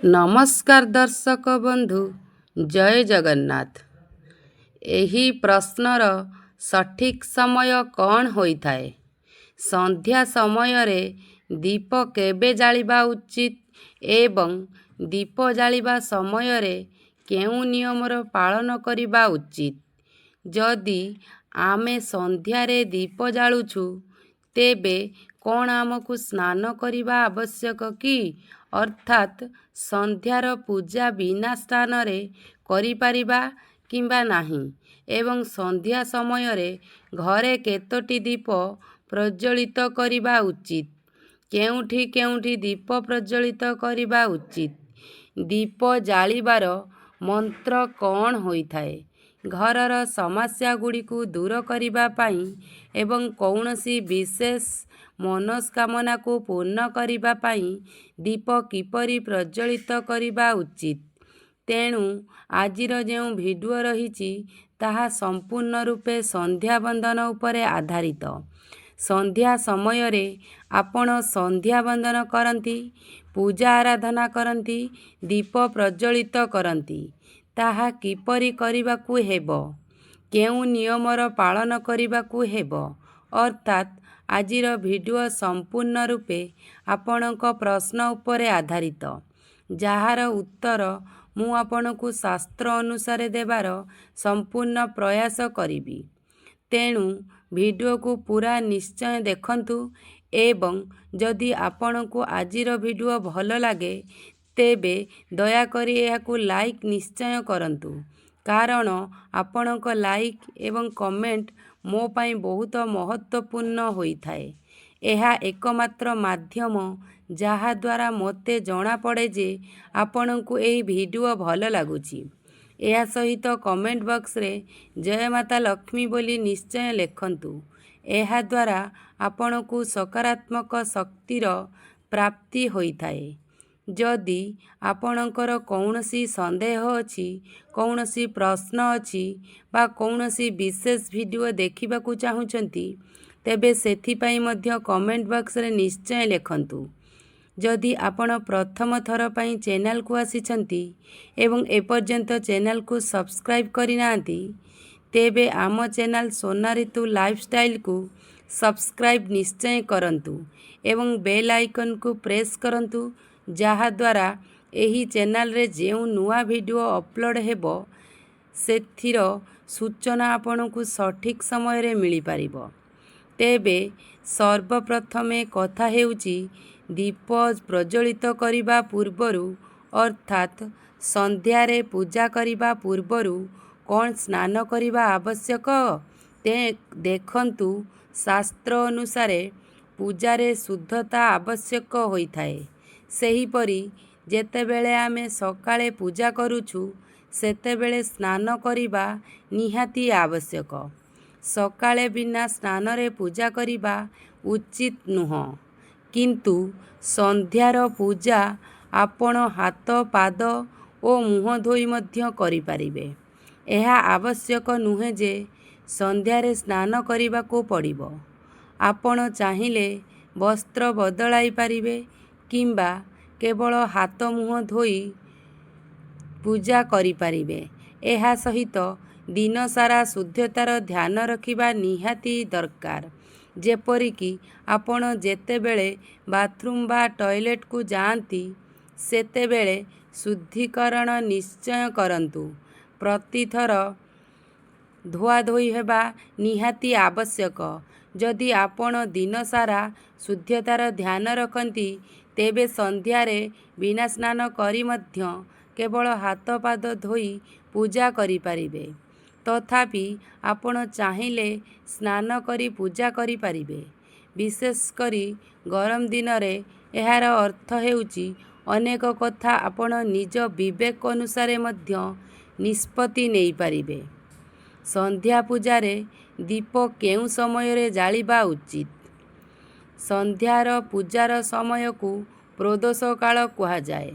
ନମସ୍କାର ଦର୍ଶକ ବନ୍ଧୁ, ଜୟ ଜଗନ୍ନାଥ। ଏହି ପ୍ରଶ୍ନର ସଠିକ୍ ସମୟ କ'ଣ ହୋଇଥାଏ? ସନ୍ଧ୍ୟା ସମୟରେ ଦୀପ କେବେ ଜାଳିବା ଉଚିତ ଏବଂ ଦୀପ ଜାଳିବା ସମୟରେ କେଉଁ ନିୟମର ପାଳନ କରିବା ଉଚିତ? ଯଦି ଆମେ ସନ୍ଧ୍ୟାରେ ଦୀପ ଜାଳୁଛୁ, ତେବେ କ'ଣ ଆମକୁ ସ୍ନାନ କରିବା ଆବଶ୍ୟକ କି? ଅର୍ଥାତ୍ ସନ୍ଧ୍ୟାର ପୂଜା ବିନା ସ୍ନାନରେ କରିପାରିବା କିମ୍ବା ନାହିଁ, ଏବଂ ସନ୍ଧ୍ୟା ସମୟରେ ଘରେ କେତୋଟି ଦୀପ ପ୍ରଜ୍ୱଳିତ କରିବା ଉଚିତ, କେଉଁଠି କେଉଁଠି ଦୀପ ପ୍ରଜ୍ୱଳିତ କରିବା ଉଚିତ, ଦୀପ ଜାଳିବାର ମନ୍ତ୍ର କ'ଣ ହୋଇଥାଏ, ଘରର ସମସ୍ୟାଗୁଡ଼ିକୁ ଦୂର କରିବା ପାଇଁ ଏବଂ କୌଣସି ବିଶେଷ ମନସ୍କାମନାକୁ ପୂର୍ଣ୍ଣ କରିବା ପାଇଁ ଦୀପ କିପରି ପ୍ରଜ୍ୱଳିତ କରିବା ଉଚିତ। ତେଣୁ ଆଜିର ଯେଉଁ ଭିଡ଼ିଓ ରହିଛି, ତାହା ସମ୍ପୂର୍ଣ୍ଣ ରୂପେ ସନ୍ଧ୍ୟା ବନ୍ଦନ ଉପରେ ଆଧାରିତ। ସନ୍ଧ୍ୟା ସମୟରେ ଆପଣ ସନ୍ଧ୍ୟା ବନ୍ଦନ କରନ୍ତି, ପୂଜା ଆରାଧନା କରନ୍ତି, ଦୀପ ପ୍ରଜ୍ୱଳିତ କରନ୍ତି, ତାହା କିପରି କରିବାକୁ ହେବ, କେଉଁ ନିୟମର ପାଳନ କରିବାକୁ ହେବ, ଅର୍ଥାତ୍ ଆଜିର ଭିଡ଼ିଓ ସମ୍ପୂର୍ଣ୍ଣ ରୂପେ ଆପଣଙ୍କ ପ୍ରଶ୍ନ ଉପରେ ଆଧାରିତ, ଯାହାର ଉତ୍ତର ମୁଁ ଆପଣଙ୍କୁ ଶାସ୍ତ୍ର ଅନୁସାରେ ଦେବାର ସମ୍ପୂର୍ଣ୍ଣ ପ୍ରୟାସ କରିବି। ତେଣୁ ଭିଡ଼ିଓକୁ ପୂରା ନିଶ୍ଚୟ ଦେଖନ୍ତୁ ଏବଂ ଯଦି ଆପଣଙ୍କୁ ଆଜିର ଭିଡ଼ିଓ ଭଲ ଲାଗେ, ତେବେ ଦୟାକରି ଏହାକୁ ଲାଇକ୍ ନିଶ୍ଚୟ କରନ୍ତୁ, କାରଣ ଆପଣଙ୍କ ଲାଇକ୍ ଏବଂ କମେଣ୍ଟ ମୋ ପାଇଁ ବହୁତ ମହତ୍ତ୍ୱପୂର୍ଣ୍ଣ ହୋଇଥାଏ। ଏହା ଏକମାତ୍ର ମାଧ୍ୟମ ଯାହାଦ୍ୱାରା ମୋତେ ଜଣାପଡ଼େ ଯେ ଆପଣଙ୍କୁ ଏହି ଭିଡ଼ିଓ ଭଲ ଲାଗୁଛି। ଏହା ସହିତ କମେଣ୍ଟ ବକ୍ସରେ ଜୟ ମାତା ଲକ୍ଷ୍ମୀ ବୋଲି ନିଶ୍ଚୟ ଲେଖନ୍ତୁ। ଏହାଦ୍ୱାରା ଆପଣଙ୍କୁ ସକାରାତ୍ମକ ଶକ୍ତିର ପ୍ରାପ୍ତି ହୋଇଥାଏ। ଯଦି ଆପଣଙ୍କର କୌଣସି ସନ୍ଦେହ ଅଛି, କୌଣସି ପ୍ରଶ୍ନ ଅଛି ବା କୌଣସି ବିଶେଷ ଭିଡ଼ିଓ ଦେଖିବାକୁ ଚାହୁଁଛନ୍ତି, ତେବେ ସେଥିପାଇଁ ମଧ୍ୟ କମେଣ୍ଟ ବକ୍ସରେ ନିଶ୍ଚୟ ଲେଖନ୍ତୁ। ଯଦି ଆପଣ ପ୍ରଥମ ଥର ପାଇଁ ଚ୍ୟାନେଲକୁ ଆସିଛନ୍ତି ଏବଂ ଏପର୍ଯ୍ୟନ୍ତ ଚ୍ୟାନେଲକୁ ସବସ୍କ୍ରାଇବ୍ କରିନାହାନ୍ତି, ତେବେ ଆମ ଚ୍ୟାନେଲ ସୋନା ରିତୁ ଲାଇଫଷ୍ଟାଇଲକୁ ସବସ୍କ୍ରାଇବ୍ ନିଶ୍ଚୟ କରନ୍ତୁ ଏବଂ ବେଲ୍ ଆଇକନ୍କୁ ପ୍ରେସ୍ କରନ୍ତୁ, ଯାହାଦ୍ୱାରା ଏହି ଚ୍ୟାନେଲରେ ଯେଉଁ ନୂଆ ଭିଡ଼ିଓ ଅପଲୋଡ଼ ହେବ, ସେଥିର ସୂଚନା ଆପଣଙ୍କୁ ସଠିକ୍ ସମୟରେ ମିଳିପାରିବ। ତେବେ ସର୍ବପ୍ରଥମେ କଥା ହେଉଛି, ଦୀପ ପ୍ରଜ୍ୱଳିତ କରିବା ପୂର୍ବରୁ, ଅର୍ଥାତ୍ ସନ୍ଧ୍ୟାରେ ପୂଜା କରିବା ପୂର୍ବରୁ କ'ଣ ସ୍ନାନ କରିବା ଆବଶ୍ୟକ? ଦେଖନ୍ତୁ, ଶାସ୍ତ୍ର ଅନୁସାରେ ପୂଜାରେ ଶୁଦ୍ଧତା ଆବଶ୍ୟକ ହୋଇଥାଏ। ସେହିପରି ଯେତେବେଳେ ଆମେ ସକାଳେ ପୂଜା କରୁଛୁ, ସେତେବେଳେ ସ୍ନାନ କରିବା ନିହାତି ଆବଶ୍ୟକ। ସକାଳେ ବିନା ସ୍ନାନରେ ପୂଜା କରିବା ଉଚିତ ନୁହଁ, କିନ୍ତୁ ସନ୍ଧ୍ୟାର ପୂଜା ଆପଣ ହାତ, ପାଦ ଓ ମୁହଁ ଧୋଇ ମଧ୍ୟ କରିପାରିବେ। ଏହା ଆବଶ୍ୟକ ନୁହେଁ ଯେ ସନ୍ଧ୍ୟାରେ ସ୍ନାନ କରିବାକୁ ପଡ଼ିବ। ଆପଣ ଚାହିଁଲେ ବସ୍ତ୍ର ବଦଳାଇ ପାରିବେ କିମ୍ବା କେବଳ ହାତ ମୁହଁ ଧୋଇ ପୂଜା କରିପାରିବେ। ଏହା ସହିତ ଦିନସାରା ଶୁଦ୍ଧତାର ଧ୍ୟାନ ରଖିବା ନିହାତି ଦରକାର, ଯେପରିକି ଆପଣ ଯେତେବେଳେ ବାଥରୁମ୍ ବା ଟଏଲେଟକୁ ଯାଆନ୍ତି, ସେତେବେଳେ ଶୁଦ୍ଧିକରଣ ନିଶ୍ଚୟ କରନ୍ତୁ। ପ୍ରତିଥର ଧୁଆଧୋଇ ହେବା ନିହାତି ଆବଶ୍ୟକ। ଯଦି ଆପଣ ଦିନସାରା ଶୁଦ୍ଧତାର ଧ୍ୟାନ ରଖନ୍ତି, ତେବେ ସନ୍ଧ୍ୟାରେ ବିନା ସ୍ନାନ କରି ମଧ୍ୟ କେବଳ ହାତ ପାଦ ଧୋଇ ପୂଜା କରିପାରିବେ। ତଥାପି ଆପଣ ଚାହିଁଲେ ସ୍ନାନ କରି ପୂଜା କରିପାରିବେ। ବିଶେଷ କରି ଗରମ ଦିନରେ ଏହାର ଅର୍ଥ ହେଉଛି ଅନେକ କଥା ଆପଣ ନିଜ ବିବେକ ଅନୁସାରେ ମଧ୍ୟ ନିଷ୍ପତ୍ତି ନେଇପାରିବେ। ସନ୍ଧ୍ୟା ପୂଜାରେ ଦୀପ କେଉଁ ସମୟରେ ଜାଳିବା ଉଚିତ? ସନ୍ଧ୍ୟାର ପୂଜାର ସମୟକୁ ପ୍ରଦୋଷ କାଳ କୁହାଯାଏ,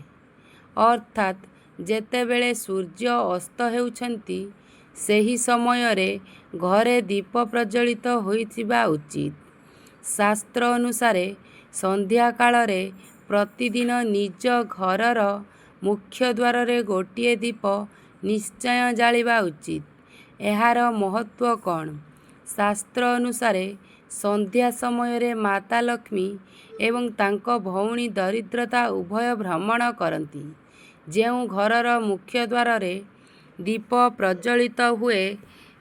ଅର୍ଥାତ୍ ଯେତେବେଳେ ସୂର୍ଯ୍ୟ ଅସ୍ତ ହେଉଛନ୍ତି, ସେହି ସମୟରେ ଘରେ ଦୀପ ପ୍ରଜ୍ୱଳିତ ହୋଇଥିବା ଉଚିତ। ଶାସ୍ତ୍ର ଅନୁସାରେ ସନ୍ଧ୍ୟା କାଳରେ ପ୍ରତିଦିନ ନିଜ ଘରର ମୁଖ୍ୟ ଦ୍ୱାରରେ ଗୋଟିଏ ଦୀପ ନିଶ୍ଚୟ ଜାଳିବା ଉଚିତ। ଏହାର ମହତ୍ତ୍ୱ କ'ଣ? ଶାସ୍ତ୍ର ଅନୁସାରେ ସନ୍ଧ୍ୟା ସମୟରେ ମାତା ଲକ୍ଷ୍ମୀ ଏବଂ ତାଙ୍କ ଭଉଣୀ ଦରିଦ୍ରତା ଉଭୟ ଭ୍ରମଣ କରନ୍ତି। ଯେଉଁ ଘରର ମୁଖ୍ୟ ଦ୍ୱାରରେ ଦୀପ ପ୍ରଜ୍ୱଳିତ ହୁଏ,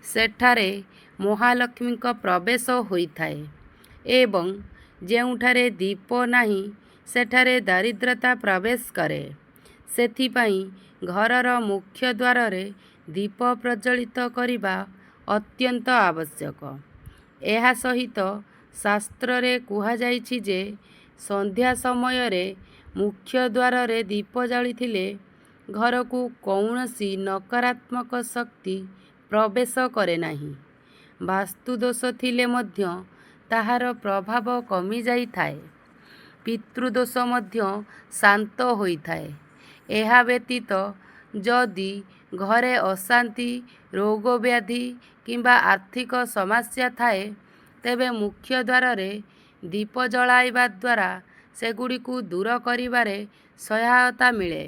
ସେଠାରେ ମହାଲକ୍ଷ୍ମୀଙ୍କ ପ୍ରବେଶ ହୋଇଥାଏ ଏବଂ ଯେଉଁଠାରେ ଦୀପ ନାହିଁ ସେଠାରେ ଦରିଦ୍ରତା ପ୍ରବେଶ କରେ। ସେଥିପାଇଁ ଘରର ମୁଖ୍ୟ ଦ୍ୱାରରେ ଦୀପ ପ୍ରଜ୍ୱଳିତ କରିବା ଅତ୍ୟନ୍ତ ଆବଶ୍ୟକ। ଏହା ସହିତ ଶାସ୍ତ୍ରରେ କୁହାଯାଇଛି ଯେ ସନ୍ଧ୍ୟା ସମୟରେ ମୁଖ୍ୟ ଦ୍ୱାରରେ ଦୀପ ଜଳିଥିଲେ ଘରକୁ କୌଣସି ନକାରାତ୍ମକ ଶକ୍ତି ପ୍ରବେଶ କରେ ନାହିଁ। ବାସ୍ତୁ ଦୋଷ ଥିଲେ ମଧ୍ୟ ତାହାର ପ୍ରଭାବ କମିଯାଇଥାଏ। ପିତୃଦୋଷ ମଧ୍ୟ ଶାନ୍ତ ହୋଇଥାଏ। ଏହା ବ୍ୟତୀତ ଯଦି ଘରେ ଅଶାନ୍ତି, ରୋଗବ୍ୟାଧି କିମ୍ବା ଆର୍ଥିକ ସମସ୍ୟା ଥାଏ, ତେବେ ମୁଖ୍ୟ ଦ୍ୱାରରେ ଦୀପ ଜଳାଇବା ଦ୍ୱାରା ସେଗୁଡ଼ିକୁ ଦୂର କରିବାରେ ସହାୟତା ମିଳେ।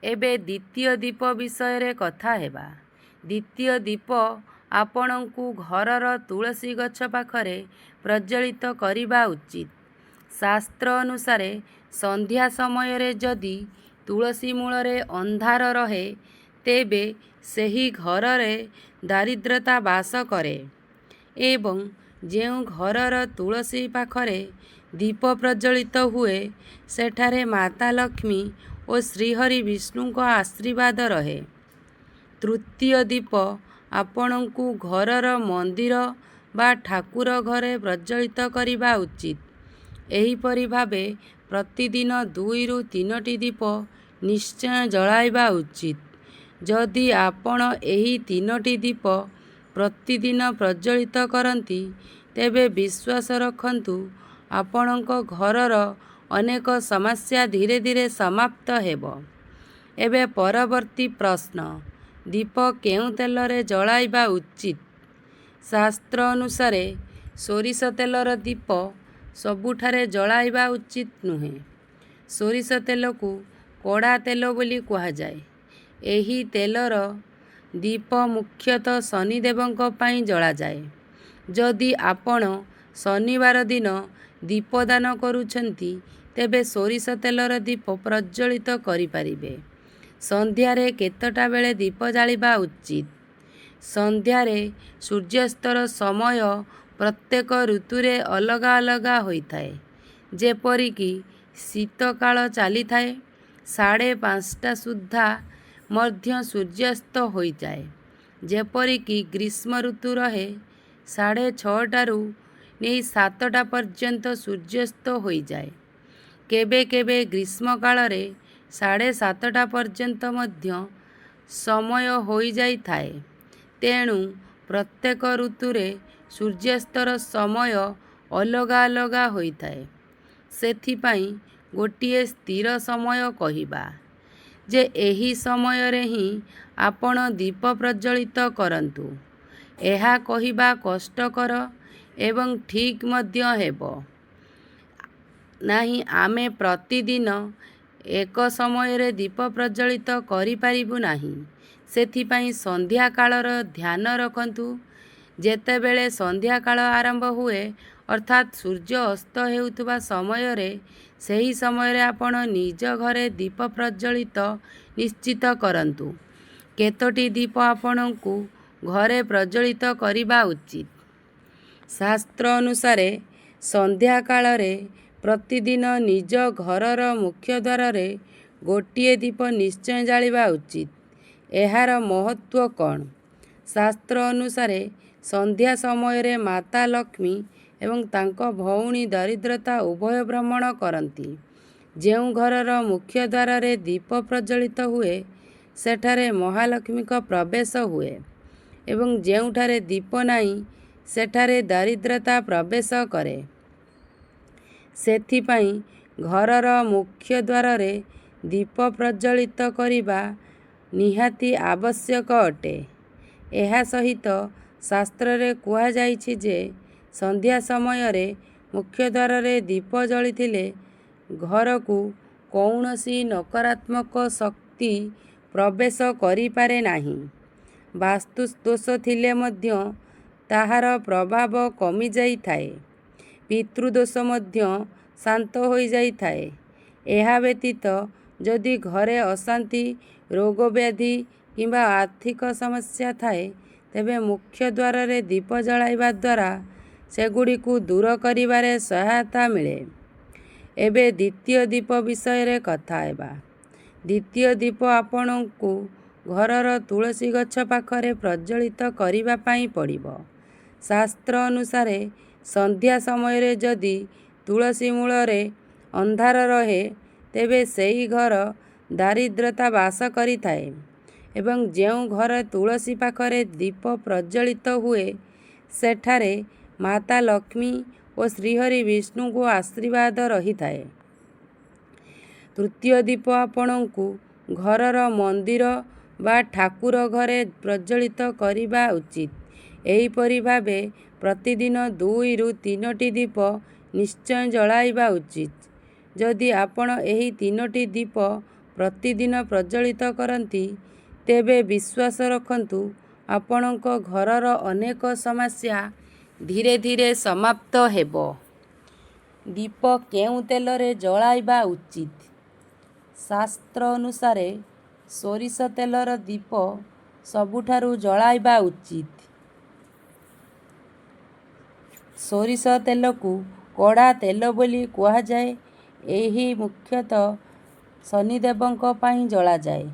ଏବେ ଦ୍ୱିତୀୟ ଦୀପ ବିଷୟରେ କଥା ହେବା। ଦ୍ୱିତୀୟ ଦୀପ ଆପଣଙ୍କୁ ଘରର ତୁଳସୀ ଗଛ ପାଖରେ ପ୍ରଜ୍ୱଳିତ କରିବା ଉଚିତ। ଶାସ୍ତ୍ର ଅନୁସାରେ ସନ୍ଧ୍ୟା ସମୟରେ ଯଦି ତୁଳସୀ ମୂଳରେ ଅନ୍ଧାର ରହେ, ତେବେ ସେହି ଘରରେ ଦରିଦ୍ରତା ବାସ କରେ ଏବଂ ଯେଉଁ ଘରର ତୁଳସୀ ପାଖରେ ଦୀପ ପ୍ରଜ୍ୱଳିତ ହୁଏ, ସେଠାରେ ମାତା ଲକ୍ଷ୍ମୀ ଓ ଶ୍ରୀହରି ବିଷ୍ଣୁଙ୍କ ଆଶୀର୍ବାଦ ରହେ। ତୃତୀୟ ଦୀପ ଆପଣଙ୍କୁ ଘରର ମନ୍ଦିର ବା ଠାକୁର ଘରେ ପ୍ରଜ୍ୱଳିତ କରିବା ଉଚିତ। ଏହିପରି ଭାବେ ପ୍ରତିଦିନ 2ରୁ 3ଟି ଦୀପ ନିଶ୍ଚୟ ଜଳାଇବା ଉଚିତ। ଯଦି ଆପଣ ଏହି 3ଟି ଦୀପ ପ୍ରତିଦିନ ପ୍ରଜ୍ୱଳିତ କରନ୍ତି, ତେବେ ବିଶ୍ୱାସ ରଖନ୍ତୁ ଆପଣଙ୍କ ଘରର ଅନେକ ସମସ୍ୟା ଧୀରେ ଧୀରେ ସମାପ୍ତ ହେବ। ଏବେ ପରବର୍ତ୍ତୀ ପ୍ରଶ୍ନ, ଦୀପ କେଉଁ ତେଲରେ ଜଳାଇବା ଉଚିତ? ଶାସ୍ତ୍ର ଅନୁସାରେ ସୋରିଷ ତେଲର ଦୀପ ସବୁଠାରେ ଜଳାଇବା ଉଚିତ ନୁହେଁ। ସୋରିଷ ତେଲକୁ କଡ଼ା ତେଲ ବୋଲି କୁହାଯାଏ। ଏହି ତେଲର ଦୀପ ମୁଖ୍ୟତଃ ଶନିଦେବଙ୍କ ପାଇଁ ଜଳାଯାଏ। ଯଦି ଆପଣ ଶନିବାର ଦିନ ଦୀପ ଦାନ କରୁଛନ୍ତି, ତେବେ ସୋରିଷ ତେଲର ଦୀପ ପ୍ରଜ୍ୱଳିତ କରିପାରିବେ। ସନ୍ଧ୍ୟାରେ କେତେଟା ବେଳେ ଦୀପ ଜାଳିବା ଉଚିତ? ସନ୍ଧ୍ୟାରେ ସୂର୍ଯ୍ୟାସ୍ତର ସମୟ ପ୍ରତ୍ୟେକ ଋତୁରେ ଅଲଗା ଅଲଗା ହୋଇଥାଏ। ଯେପରିକି ଶୀତକାଳ ଚାଲିଥାଏ, 5:30 ସୁଦ୍ଧା ମଧ୍ୟ ସୂର୍ଯ୍ୟାସ୍ତ ହୋଇଯାଏ। ଯେପରିକି ଗ୍ରୀଷ୍ମ ଋତୁ ରହେ, 6:30ରୁ ନେଇ 7ଟା ପର୍ଯ୍ୟନ୍ତ ସୂର୍ଯ୍ୟାସ୍ତ ହୋଇଯାଏ। କେବେ କେବେ ଗ୍ରୀଷ୍ମକାଳରେ 7:30 ପର୍ଯ୍ୟନ୍ତ ମଧ୍ୟ ସମୟ ହୋଇଯାଇଥାଏ। ତେଣୁ ପ୍ରତ୍ୟେକ ଋତୁରେ ସୂର୍ଯ୍ୟାସ୍ତର ସମୟ ଅଲଗା ଅଲଗା ହୋଇଥାଏ। ସେଥିପାଇଁ ଗୋଟିଏ ସ୍ଥିର ସମୟ କହିବା ଯେ ଏହି ସମୟରେ ହିଁ ଆପଣ ଦୀପ ପ୍ରଜ୍ୱଳିତ କରନ୍ତୁ, ଏହା କହିବା କଷ୍ଟକର ଏବଂ ଠିକ୍ ମଧ୍ୟ ହେବ ନାହିଁ। ଆମେ ପ୍ରତିଦିନ ଏକ ସମୟରେ ଦୀପ ପ୍ରଜ୍ୱଳିତ କରିପାରିବୁ ନାହିଁ। ସେଥିପାଇଁ ସନ୍ଧ୍ୟା କାଳର ଧ୍ୟାନ ରଖନ୍ତୁ। ଯେତେବେଳେ ସନ୍ଧ୍ୟା କାଳ ଆରମ୍ଭ ହୁଏ, ଅର୍ଥାତ୍ ସୂର୍ଯ୍ୟ ଅସ୍ତ ହେଉଥିବା ସମୟରେ, ସେହି ସମୟରେ ଆପଣ ନିଜ ଘରେ ଦୀପ ପ୍ରଜ୍ୱଳିତ ନିଶ୍ଚିତ କରନ୍ତୁ। କେତୋଟି ଦୀପ ଆପଣଙ୍କୁ ଘରେ ପ୍ରଜ୍ୱଳିତ କରିବା ଉଚିତ? ଶାସ୍ତ୍ର ଅନୁସାରେ ସନ୍ଧ୍ୟା କାଳରେ ପ୍ରତିଦିନ ନିଜ ଘରର ମୁଖ୍ୟ ଦ୍ୱାରରେ ଗୋଟିଏ ଦୀପ ନିଶ୍ଚୟ ଜାଳିବା ଉଚିତ। ଏହାର ମହତ୍ତ୍ୱ କ'ଣ? ଶାସ୍ତ୍ର ଅନୁସାରେ ସନ୍ଧ୍ୟା ସମୟରେ ମାତା ଲକ୍ଷ୍ମୀ ଏବଂ ତାଙ୍କ ଭଉଣୀ ଦରିଦ୍ରତା ଉଭୟ ଭ୍ରମଣ କରନ୍ତି। ଯେଉଁ ଘରର ମୁଖ୍ୟ ଦ୍ୱାରରେ ଦୀପ ପ୍ରଜ୍ୱଳିତ ହୁଏ, ସେଠାରେ ମହାଲକ୍ଷ୍ମୀଙ୍କ ପ୍ରବେଶ ହୁଏ ଏବଂ ଯେଉଁଠାରେ ଦୀପ ନାହିଁ ସେଠାରେ ଦରିଦ୍ରତା ପ୍ରବେଶ କରେ। ସେଥିପାଇଁ ଘରର ମୁଖ୍ୟ ଦ୍ୱାରରେ ଦୀପ ପ୍ରଜ୍ୱଳିତ କରିବା ନିହାତି ଆବଶ୍ୟକ ଅଟେ। ଏହା ସହିତ ଶାସ୍ତ୍ରରେ କୁହାଯାଇଛି ଯେ ସନ୍ଧ୍ୟା ସମୟରେ ମୁଖ୍ୟ ଦ୍ୱାରରେ ଦୀପ ଜଳିଥିଲେ ଘରକୁ କୌଣସି ନକାରାତ୍ମକ ଶକ୍ତି ପ୍ରବେଶ କରିପାରେ ନାହିଁ। ବାସ୍ତୁ ଦୋଷ ଥିଲେ ମଧ୍ୟ ତାହାର ପ୍ରଭାବ କମିଯାଇଥାଏ। ପିତୃଦୋଷ ମଧ୍ୟ ଶାନ୍ତ ହୋଇଯାଇଥାଏ। ଏହା ବ୍ୟତୀତ ଯଦି ଘରେ ଅଶାନ୍ତି, ରୋଗବ୍ୟାଧି କିମ୍ବା ଆର୍ଥିକ ସମସ୍ୟା ଥାଏ, ତେବେ ମୁଖ୍ୟ ଦ୍ୱାରରେ ଦୀପ ଜଳାଇବା ଦ୍ୱାରା ସେଗୁଡ଼ିକୁ ଦୂର କରିବାରେ ସହାୟତା ମିଳେ। ଏବେ ଦ୍ୱିତୀୟ ଦୀପ ବିଷୟରେ କଥା ହେବା। ଦ୍ୱିତୀୟ ଦୀପ ଆପଣଙ୍କୁ ଘରର ତୁଳସୀ ଗଛ ପାଖରେ ପ୍ରଜ୍ୱଳିତ କରିବା ପାଇଁ ପଡ଼ିବ। ଶାସ୍ତ୍ର ଅନୁସାରେ ସନ୍ଧ୍ୟା ସମୟରେ ଯଦି ତୁଳସୀ ମୂଳରେ ଅନ୍ଧାର ରହେ, ତେବେ ସେହି ଘର ଦାରିଦ୍ରତା ବାସ କରିଥାଏ ଏବଂ ଯେଉଁ ଘରେ ତୁଳସୀ ପାଖରେ ଦୀପ ପ୍ରଜ୍ୱଳିତ ହୁଏ, ସେଠାରେ ମାତା ଲକ୍ଷ୍ମୀ ଓ ଶ୍ରୀହରି ବିଷ୍ଣୁଙ୍କ ଆଶୀର୍ବାଦ ରହିଥାଏ। ତୃତୀୟ ଦୀପ ଆପଣଙ୍କୁ ଘରର ମନ୍ଦିର ବା ଠାକୁର ଘରେ ପ୍ରଜ୍ୱଳିତ କରିବା ଉଚିତ। ଏହିପରି ଭାବେ ପ୍ରତିଦିନ 2ରୁ 3ଟି ଦୀପ ନିଶ୍ଚୟ ଜଳାଇବା ଉଚିତ। ଯଦି ଆପଣ ଏହି 3ଟି ଦୀପ ପ୍ରତିଦିନ ପ୍ରଜ୍ୱଳିତ କରନ୍ତି, ତେବେ ବିଶ୍ୱାସ ରଖନ୍ତୁ ଆପଣଙ୍କ ଘରର ଅନେକ ସମସ୍ୟା ଧୀରେ ଧୀରେ ସମାପ୍ତ ହେବ। ଦୀପ କେଉଁ ତେଲରେ ଜଳାଇବା ଉଚିତ? ଶାସ୍ତ୍ର ଅନୁସାରେ ସୋରିଷ ତେଲର ଦୀପ ସବୁଠାରୁ ଜଳାଇବା ଉଚିତ। ସୋରିଷ ତେଲକୁ କଡା ତେଲ ବୋଲି କୁହାଯାଏ। ଏହି ମୁଖ୍ୟତଃ ଶନିଦେବଙ୍କ ପାଇଁ ଜଳାଯାଏ।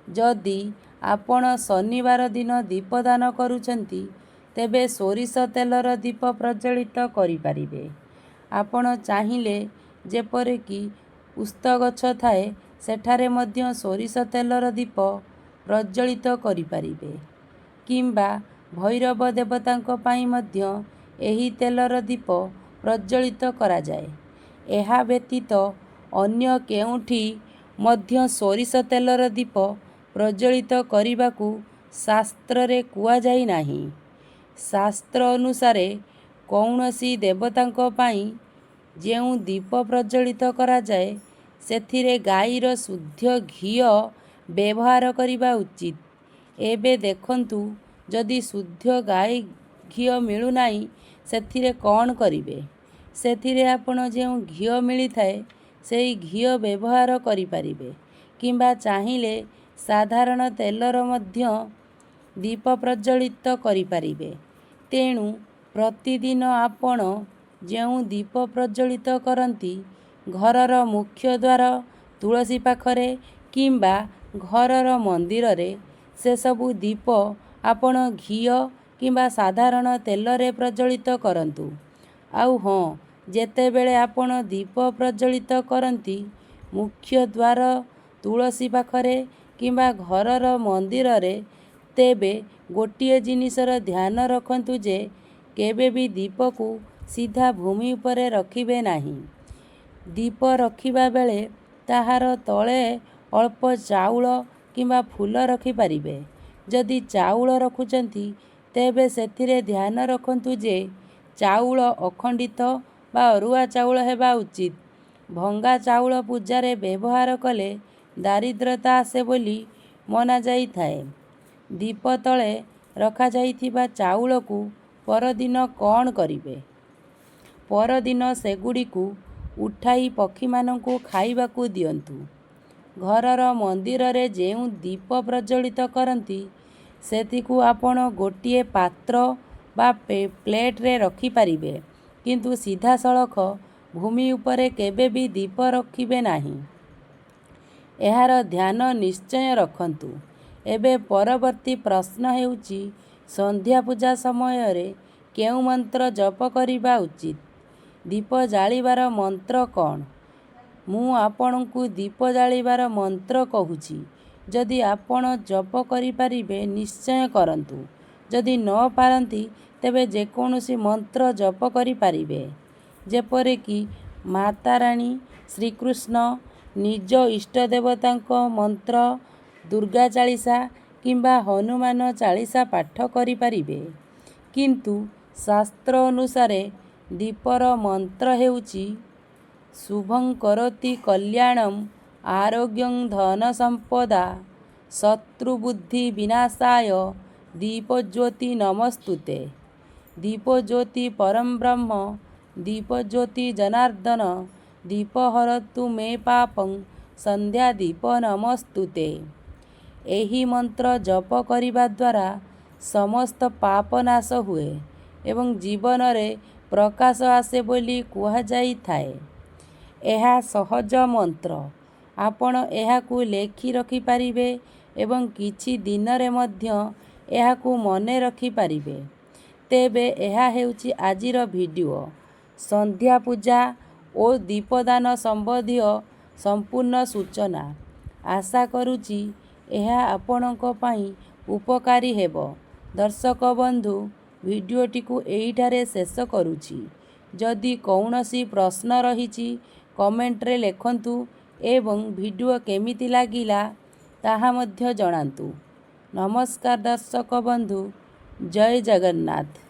ଯଦି ଆପଣ ଶନିବାର ଦିନ ଦୀପ ଦାନ କରୁଛନ୍ତି, ତେବେ ସୋରିଷ ତେଲର ଦୀପ ପ୍ରଜ୍ୱଳିତ କରିପାରିବେ। ଆପଣ ଚାହିଁଲେ ଯେପରିକି ଓସ୍ତ ଗଛ ଥାଏ, ସେଠାରେ ମଧ୍ୟ ସୋରିଷ ତେଲର ଦୀପ ପ୍ରଜ୍ୱଳିତ କରିପାରିବେ କିମ୍ବା ଭୈରବ ଦେବତାଙ୍କ ପାଇଁ ମଧ୍ୟ ଏହି ତେଲର ଦୀପ ପ୍ରଜ୍ୱଳିତ କରାଯାଏ। ଏହା ବ୍ୟତୀତ ଅନ୍ୟ କେଉଁଠି ମଧ୍ୟ ସୋରିଷ ତେଲର ଦୀପ ପ୍ରଜ୍ୱଳିତ କରିବାକୁ ଶାସ୍ତ୍ରରେ କୁହାଯାଇ ନାହିଁ। ଶାସ୍ତ୍ର ଅନୁସାରେ କୌଣସି ଦେବତାଙ୍କ ପାଇଁ ଯେଉଁ ଦୀପ ପ୍ରଜ୍ୱଳିତ କରାଯାଏ, ସେଥିରେ ଗାଈର ଶୁଦ୍ଧ ଘିଅ ବ୍ୟବହାର କରିବା ଉଚିତ। ଏବେ ଦେଖନ୍ତୁ ଯଦି ଶୁଦ୍ଧ ଗାଈ ଘିଅ ମିଳୁନାହିଁ, ସେଥିରେ କ'ଣ କରିବେ? ସେଥିରେ ଆପଣ ଯେଉଁ ଘିଅ ମିଳିଥାଏ, ସେହି ଘିଅ ବ୍ୟବହାର କରିପାରିବେ କିମ୍ବା ଚାହିଁଲେ ସାଧାରଣ ତେଲର ମଧ୍ୟ ଦୀପ ପ୍ରଜ୍ୱଳିତ କରିପାରିବେ। ତେଣୁ ପ୍ରତିଦିନ ଆପଣ ଯେଉଁ ଦୀପ ପ୍ରଜ୍ୱଳିତ କରନ୍ତି ଘରର ମୁଖ୍ୟ ଦ୍ୱାର ତୁଳସୀ ପାଖରେ କିମ୍ବା ଘରର ମନ୍ଦିରରେ, ସେସବୁ ଦୀପ ଆପଣ ଘିଅ କିମ୍ବା ସାଧାରଣ ତେଲରେ ପ୍ରଜ୍ୱଳିତ କରନ୍ତୁ। ଆଉ ହଁ, ଯେତେବେଳେ ଆପଣ ଦୀପ ପ୍ରଜ୍ୱଳିତ କରନ୍ତି ମୁଖ୍ୟ ଦ୍ୱାର ତୁଳସୀ ପାଖରେ କିମ୍ବା ଘରର ମନ୍ଦିରରେ, ତେବେ ଗୋଟିଏ ଜିନିଷର ଧ୍ୟାନ ରଖନ୍ତୁ ଯେ କେବେ ବି ଦୀପକୁ ସିଧା ଭୂମି ଉପରେ ରଖିବେ ନାହିଁ। ଦୀପ ରଖିବା ବେଳେ ତାହାର ତଳେ ଅଳ୍ପ ଚାଉଳ କିମ୍ବା ଫୁଲ ରଖିପାରିବେ। ଯଦି ଚାଉଳ ରଖୁଛନ୍ତି, ତେବେ ସେଥିରେ ଧ୍ୟାନ ରଖନ୍ତୁ ଯେ ଚାଉଳ ଅଖଣ୍ଡିତ ବା ଅରୁଆ ଚାଉଳ ହେବା ଉଚିତ। ଭଙ୍ଗା ଚାଉଳ ପୂଜାରେ ବ୍ୟବହାର କଲେ ଦାରିଦ୍ରତା ଆସେ ବୋଲି ମନାଯାଇଥାଏ। ଦୀପ ତଳେ ରଖାଯାଇଥିବା ଚାଉଳକୁ ପରଦିନ କ'ଣ କରିବେ? ପରଦିନ ସେଗୁଡ଼ିକୁ ଉଠାଇ ପକ୍ଷୀମାନଙ୍କୁ ଖାଇବାକୁ ଦିଅନ୍ତୁ। ଘରର ମନ୍ଦିରରେ ଯେଉଁ ଦୀପ ପ୍ରଜ୍ୱଳିତ କରନ୍ତି, ସେଥିକୁ ଆପଣ ଗୋଟିଏ ପାତ୍ର ବା ପ୍ଲେଟରେ ରଖିପାରିବେ, କିନ୍ତୁ ସିଧାସଳଖ ଭୂମି ଉପରେ କେବେ ବି ଦୀପ ରଖିବେ ନାହିଁ। ଏହାର ଧ୍ୟାନ ନିଶ୍ଚୟ ରଖନ୍ତୁ। ଏବେ ପରବର୍ତ୍ତୀ ପ୍ରଶ୍ନ ହେଉଛି ସନ୍ଧ୍ୟା ପୂଜା ସମୟରେ କେଉଁ ମନ୍ତ୍ର ଜପ କରିବା ଉଚିତ? ଦୀପ ଜାଳିବାର ମନ୍ତ୍ର କ'ଣ? ମୁଁ ଆପଣଙ୍କୁ ଦୀପ ଜାଳିବାର ମନ୍ତ୍ର କହୁଛି, ଯଦି ଆପଣ ଜପ କରିପାରିବେ ନିଶ୍ଚୟ କରନ୍ତୁ, ଯଦି ନ ପାରନ୍ତି ତେବେ ଯେକୌଣସି ମନ୍ତ୍ର ଜପ କରିପାରିବେ। ଯେପରିକି ମାତାରାଣୀ, ଶ୍ରୀକୃଷ୍ଣ, ନିଜ ଇଷ୍ଟ ଦେବତାଙ୍କ ମନ୍ତ୍ର, ଦୁର୍ଗା ଚାଳିଶା କିମ୍ବା ହନୁମାନ ଚାଳିଶା ପାଠ କରିପାରିବେ। କିନ୍ତୁ ଶାସ୍ତ୍ର ଅନୁସାରେ ଦୀପର ମନ୍ତ୍ର ହେଉଛି ଶୁଭଂ କରୋତି କଲ୍ୟାଣଂ ଆରୋଗ୍ୟଂ ଧନ ସମ୍ପଦା ଶତ୍ରୁବୁଦ୍ଧି ବିନାଶାୟ ଦୀପଜ୍ୟୋତି ନମସ୍ତୁତେ। ଦୀପଜ୍ୟୋତି ପରଂବ୍ରହ୍ମ ଦୀପଜ୍ୟୋତି ଜନାର୍ଦ୍ଦନ ଦୀପ ହରତୁ ମେ ପାପଂ ସନ୍ଧ୍ୟା ଦୀପ ନମସ୍ତୁତେ। ଏହି ମନ୍ତ୍ର ଜପ କରିବା ଦ୍ୱାରା ସମସ୍ତ ପାପ ନାଶ ହୁଏ ଏବଂ ଜୀବନରେ ପ୍ରକାଶ ଆସେ ବୋଲି କୁହାଯାଇଥାଏ। ଏହା ସହଜ ମନ୍ତ୍ର, ଆପଣ ଏହାକୁ ଲେଖି ରଖିପାରିବେ ଏବଂ କିଛି ଦିନରେ ମଧ୍ୟ ଏହାକୁ ମନେ ରଖିପାରିବେ। ତେବେ ଏହା ହେଉଛି ଆଜିର ଭିଡ଼ିଓ ସନ୍ଧ୍ୟା ପୂଜା ଓ ଦୀପଦାନ ସମ୍ବନ୍ଧୀୟ ସମ୍ପୂର୍ଣ୍ଣ ସୂଚନା। ଆଶା କରୁଛି ଏହା ଆପଣଙ୍କ ପାଇଁ ଉପକାରୀ ହେବ। ଦର୍ଶକ ବନ୍ଧୁ, ଭିଡ଼ିଓଟିକୁ ଏହିଠାରେ ଶେଷ କରୁଛି। ଯଦି କୌଣସି ପ୍ରଶ୍ନ ରହିଛି କମେଣ୍ଟରେ ଲେଖନ୍ତୁ ଏବଂ ଭିଡ଼ିଓ କେମିତି ଲାଗିଲା ତାହା ମଧ୍ୟ ଜଣାନ୍ତୁ। ନମସ୍କାର ଦର୍ଶକ ବନ୍ଧୁ, ଜୟ ଜଗନ୍ନାଥ।